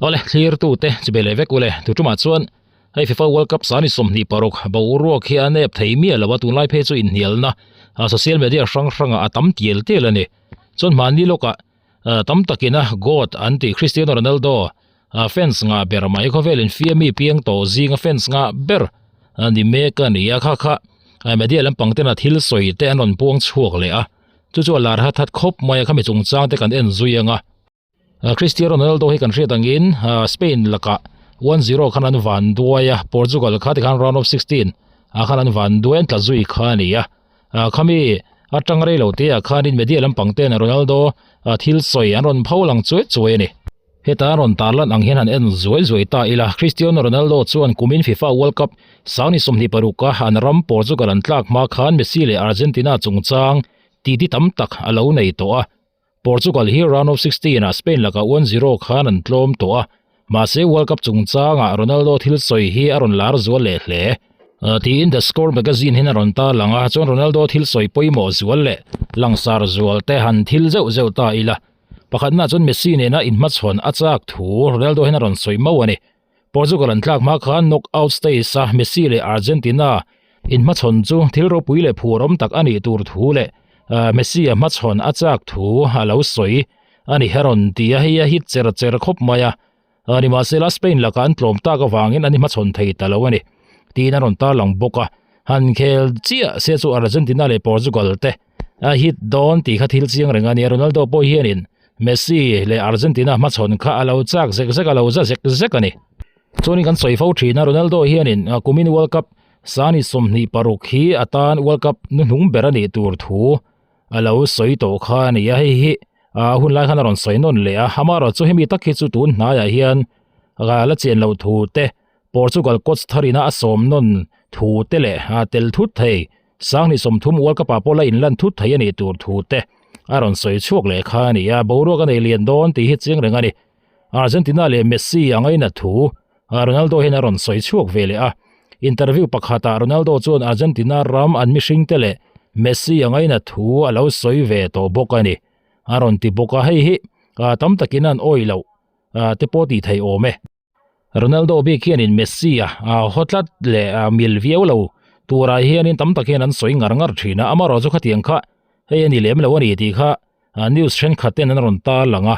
Awle, thlirtute chu be leh vek ule. Tutumah chuan hei FIFA World Cup sani 26 boruak hi a nep thei miah lo a, tunlai phei chu inhnialna social media hrang hrangah a tam tial tial a ni. Chuan hmanni lawkah tam takina God an tih Cristiano Ronaldo fans ngah ber mai khawvel infiami piang tawh zinga fans ngah ber a ni mek a ni a, kha kha media lampang tena thil sawi te an rawn puang chhuak leh a, chu chu a lar hat hat khawp mai a, khami chungchang te kan en zui ang a. Cristiano Ronaldo hi kan hriat angin Spain lakah 1-0 khan an van duai a, Portugal kha tikhan round of 16 ah khan an van duai an tla zui kha a ni a. Khami atang rei lo te ah khanin media lampang ten Ronaldo thil sawi an rawn pho lang chuai chuai a ni. Heta an rawn tarlan ang hian han en zuai zuai ta ila, Cristiano Ronaldo chuan kumin FIFA World Cup sangni 26 a an ram Portugal an tlak hma khan Messi leh Argentina chungchang titi tam tak a lo nei tawh a. Portugal hi round of 16 ah Spain lakah 1-0 khan an tlawm tawh a, mahse World Cup chungchangah Ronaldo thil sawi hi a rawn lar zual leh hle. Tiin The Score magazine hian a rawn tarlang a, chuan Ronaldo thil sawi pawimawh zual leh langsar zual te han thil zeuh zeuh ta ila. Pakhatna chuan Messi nena inhmachhawn a chak thu Ronaldo hian a rawn sawi mauh a ni. Portugal an tlak hma khan knockout stage a Messi leh Argentina inhmachhawn chu thil ropui leh phur awm tak a nih tur thu leh Messi a hmachhawn a chak thu a lo sawi a ni. A rawn ti a, hei a hit cher cher khawp mai a. Nimahsela Spain lakah an tlawm tak avangin an inhmachhawn thei ta lo a ni tiin a rawn tarlang bawk a. Han khel chiah se chu Argentina leh Portugal te a hit dawn tih kha thil chiang reng a ni. Ronaldo pawh hianin Messi leh Argentina hmachhawn kha a lo chak zek zek a lo za zek zek a ni. Chuanin kan sawi fo thin a, Ronaldo hianin kumin World Cup sani 26 hi atan World Cup hnuhnung ber a nih tur thu a lo sawi tawh kha a ni a, hei hi a hun lai khan a rawn sawi nawn leh a. Amaherawhchu hemi tak hi chu tun hnaiah hian la chian loh thu te, Portugal coach tharina a sawm nawn thu te leh tel thut thei Sangni 30 World Cup ah pawh la inlan thut thei a nih tur thu te a rawn sawi chhuak leh kha a ni a, boruak a nei lian dawn tih hi chiang reng a ni. Argentina leh Messi a ngaina thu Ronaldo hian a rawn sawi chhuak ve leh a, interview pakhatah Ronaldo chuan Argentina ram an mihring te leh Messi a ngaina thu a lo sawi ve tawh bawk a ni a rawn ti bawk a, hei hi tam takin an awih loh te pawh tih theih awm e. Ronaldo bik hianin Messi a haw tlat leh mil viau lo turah hianin tam tak hian an sawi ngar ngar thin a, amaherawh chu khatiang kha hei a ni lem lo a ni tih kha news thenkhat ten an rawn tarlang a.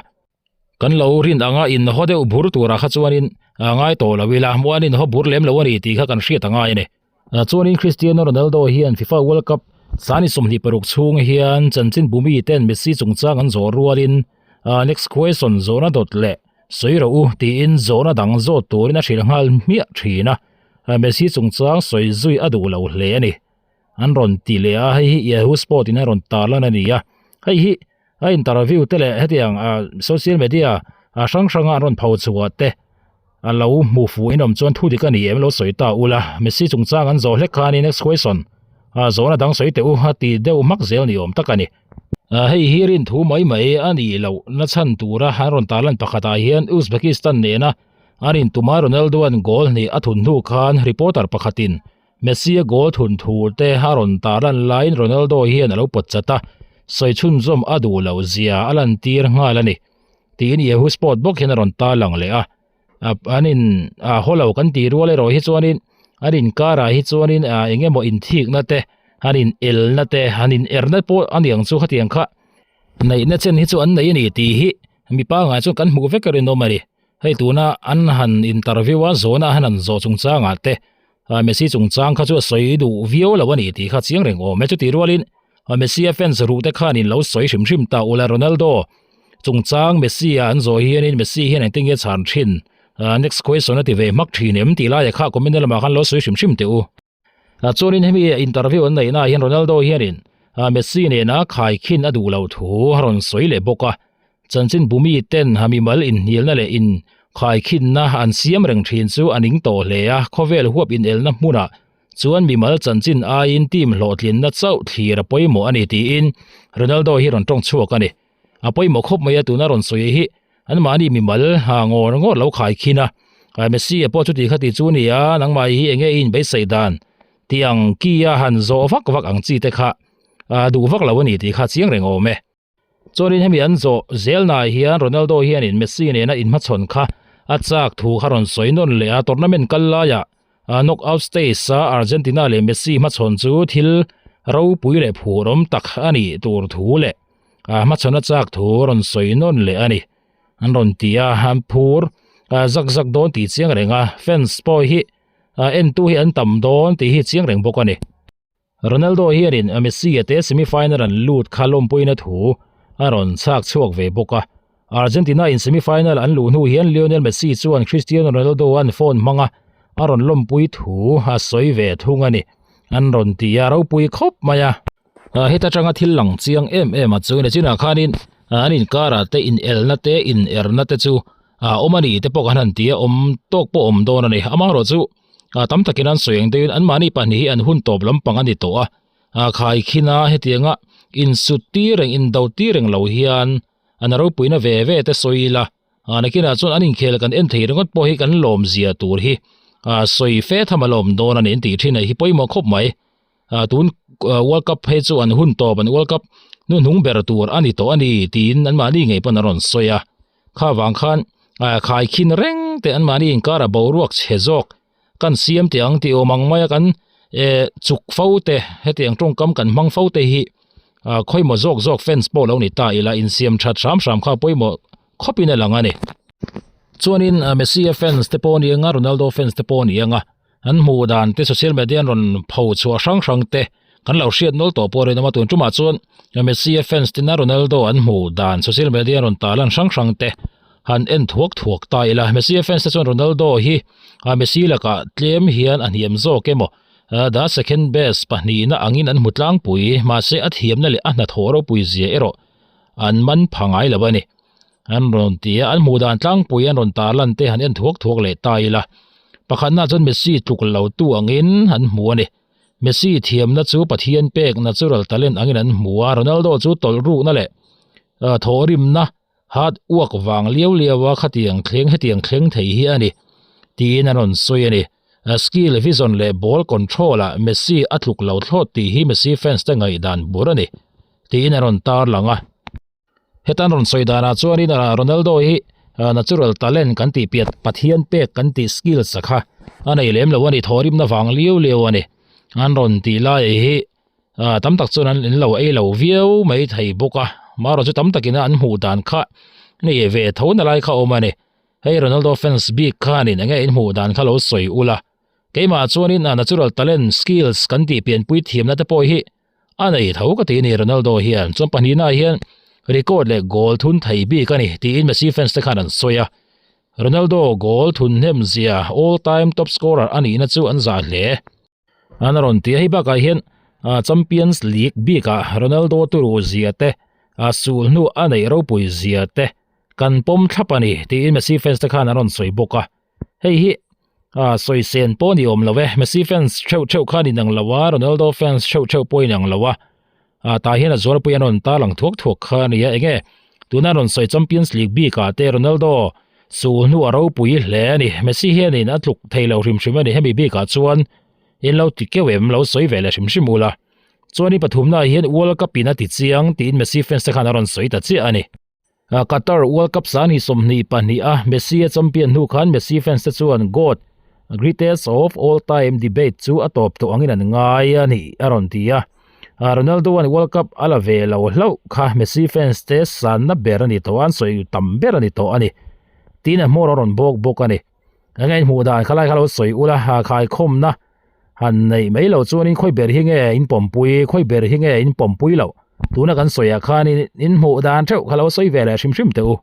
Kan lo rin anga in haw deuh bur turah kha chuanin ngai tawh lo ila, muan in haw bur lem lo a ni tih kha kan hriat a ngai a ni. Chuanin Cristiano Ronaldo hian FIFA World Cup sani 26 chhung hian chanchin bumi ten Messi chungchang an zawh rualin next question zawhna dawt leh Sawi rawh u tiin zawhna dang zawt turin a hrilh nghal hmiah thin a, Messi chungchang sawi zui a duh lo hle a ni. An rawn ti leh a, hei hi Yahoo Sport in a rawn tarlan a ni a, hei hi a interview te leh hetiang social media hrang hranga an rawn pho chhuah te a lo hmu fuh in awm chuan thu dik a ni em lo sawi ta ula, Messi chungchang an zawh hlek khan next question zawhna dang sawi teh u a ti deuh hmak zel ni awm tak a ni. Hei hi rin thu mai mai a nih loh na chhan tura an rawn tarlan pakhatah hian Uzbekistan nena an intuma Ronaldo-a'n goal hnih a thun hnu khan reporter pakhatin Messi-a goal thun thu te a rawn tarlan laiin Ronaldo hian a lo pawt chat a, sawi chhunzawm a duh loh zia a lantir nghal a ni tiin Yahoo Sport bawk hian a rawn tarlang leh a. An in haw lo kan tih rual erawh hi chuanin an inkarah hi chuanin eng emaw inthikna te an in elna te an in erna pawh a niang chu khatiang kha neihna chen hi chu an nei a ni tih hi mi pangngai chuan kan hmuh vek a rinawm a ni. Hei tuna an han interview a zawhna han han zawh chungchangah te Messi chungchang kha chu a sawi duh viau lo a ni tih kha chiang reng awm e. Chutih rualin Messi a fans ruh te khan in lo sawi hrim hrim ta ula Ronaldo chungchang Messi a an zawh hianin Messi hian engtin nge chhan thin next question a ti ve hmak thin em tih laiah kha comment lamah khan lo sawi hrim hrim teh u. Chuanin hemi interview an neihna ah hian Ronaldo hianin Messi nena khaikhin a duh loh thu a rawn sawi leh bawk a, chanchin bumi ten mimal inhnialna leh in khaikhinna an siam reng thin chu a ning tawh hle a, khawvel huap inelna hmunah chuan mimal chanchin aiin team hlawhtlinna chauh thlir a pawimawh a ni tiin Ronaldo hi rawn tawng chhuak a ni. A pawimawh khawp mai a tuna rawn sawi hi anmahni mimal ha ngawr ngawr lo khai khin a, Messi a pawh chuti khati chu ni a, nangmah hi enge i inbeisei dan tih ang ki a han zawh vak vak ang chi te kha duh vak lo a ni tih kha chiang reng awm e. Chuanin hemi an zawh zelnaah hian Ronaldo hianin Messi nena inhmachhawn kha a chak thu kha rawn sawi nawn leh a tournament kal laiah knock out stage a Argentina leh Messi hmachhawn chu thil ropui leh phur awm tak a nih tur thu leh hmachhawn a chak thu rawn sawi nawn leh a ni. An rawn ti a, an phur zak zak dawn tih chiang reng a, fans pawh hi entu hi an tam dawn tih hi chiang reng bawk a ni. Ronaldo hianin Messi a te semi final an lut kha lawmpuina thu a rawn chhak chhuak ve bawk a. Argentina in semi final an luh hnu hian Lionel Messi chuan Cristiano Ronaldo an phone hmanga a rawn lawmpui thu a sawi ve thung a ni. An rawn ti a ropui khawp mai a. Heta tanga thil lang chiang em em a chu nichinah khanin an inkarah te inelna te inerna te chu a awm a ni te pawh kan han ti a awm tawk pawh awm dawn a ni. Amaherawhchu chu ah tam takin an sawi ang deuhin anmahni pahnih hi an hun tawp lampang a ni tawh a ah khai khin a hetianga insut tir reng indo tir reng lo hian an ropuina ve ve te sawi ila ah nakinah chuan an inkhel kan en thei ringawt pawh hi kan lawm zia tur hi ah sawi fe tham a lawm dawn a ni an tih thin a hi pawimawh khawp mai. Ah tun World Cup phei chu an hun tawp an World Cup hnuhnung ber tur a ni tawh a ni tiin anmahni ngei pawn a rawn sawi a kha vang khan ah khai khin reng te anmahni inkar a boruak chhe zawk kan siam teh ang tih awm ang mai a kan eh chuk fo te hetiang tawngkam kan hmang fo te hi ah khawimawh zawk zawk fans pawh lo ni ta ila insiam that hram hram kha pawimawh khawpin a lang a ni. Chuanin Messi a fans te pawh a ni ang a Ronaldo fans te pawh a ni ang a. An hmuh dan te social media an rawn pho chhuah hrang hrang te kan lo hriat nawl tawh pawh a rinawm a tun tumah chuan Messi a fans tina Ronaldo an hmuh dan social media an rawn tarlan hrang hrang te han en thuak thuak ta ila Messi a fans te chuan Ronaldo hi a Messi lakah tlem hian a hniam zawk emaw the second best pahnihna angin an hmu tlangpui mahse a thiamna leh a hnathawh ropui zia erawh an man pha ngai lo a ni. An rawn ti a, an hmuh dan tlangpui an rawn tarlan te han en thuak thuak leh ta ila. Pakhatna chuan Messi tluk lo tu angin an hmu a ni. Messi thiamna chu Pathian pek natural talent angin an hmu a, Ronaldo chu tawlh rukna leh thawhrimna hard work vang liau liau a khatiang thleng hetiang thleng thei hi a ni tiin an rawn sawi a ni. Skill, vision leh ball control ah Messi a tluk lo thlawt tih hi Messi fans te ngaihdan bur a ni tiin an rawn tarlang a. Hetan rawn sawi danah chuanin Ronaldo hi natural talent kan tih piah Pathian pek kan tih skills a kha a nei lem lo a ni thawhrimna vang liau liau a ni. An rawn tih lai hi tam tak chuan an in lo ei lo viau mai thei bawk a marawh chu tam takin an hmuh dan kha nei ve tho na lai kha a awm a ni. Hei Ronaldo fans bik khanin enge in hmuh dan kha lo sawi ula keimah chuanin natural talent skills kan tih pianpui thiamna te pawh hi A nei tho ka ti a ni Ronaldo hian chuan pahnihna ah hian record leh goal thun thei bik a ni tiin Messi fans te khan an sawi a. Ronaldo goal thun hnem zia all time top scorer a nihna chu an zah hle. An rawn ti a, hei bakah hian Champions League bikah Ronaldo turu zia te, a sul hnu a neih ropui zia te kan pawm thlap a ni tiin Messi fans te khan an rawn sawi bawk a. Hei hi ah sawi sen pawh ni awm lo e Messi fans theuh theuh khan inang lo a Ronaldo fans theuh theuh pawh inang lo a ah tah hian a zualpui an rawn tarlang thuak thuak kha a ni a enge tuna rawn sawi Champions League bik ah te Ronaldo sul hnu a ropui hle a ni Messi hianin a tluk thei lo hrim hrim a ni hemi bik ah chuan in lo ti keuh em lo sawi ve leh hrim hrim ula chuan i pathumna ah hian World Cup in a ti chiang tiin Messi fans te khan a rawn sawi ta chiah a ni. Qatar World Cup sani 22 a Messi a champion hnu khan Messi fans te chuan GOAT, Greatest of All Time debate chu a tawp tawh angin an ngai a ni a rawn ti a. Ronaldo an World Cup a la ve lo hlauh kha Messi fans te sanna ber a ni tawh a, an sawi tam ber a ni tawh a ni. Tiin a hmawr a rawn bawk bawk a ni. Enge in hmuh dan kha lai kha lo sawi ula khaikhawmna han neih mai lo chuanin khawi ber hi nge in pawmpui khawi ber hi nge in pawmpui loh tuna kan sawiah khanin in hmuh dan theuh kha lo sawi ve leh hrim hrim teh u.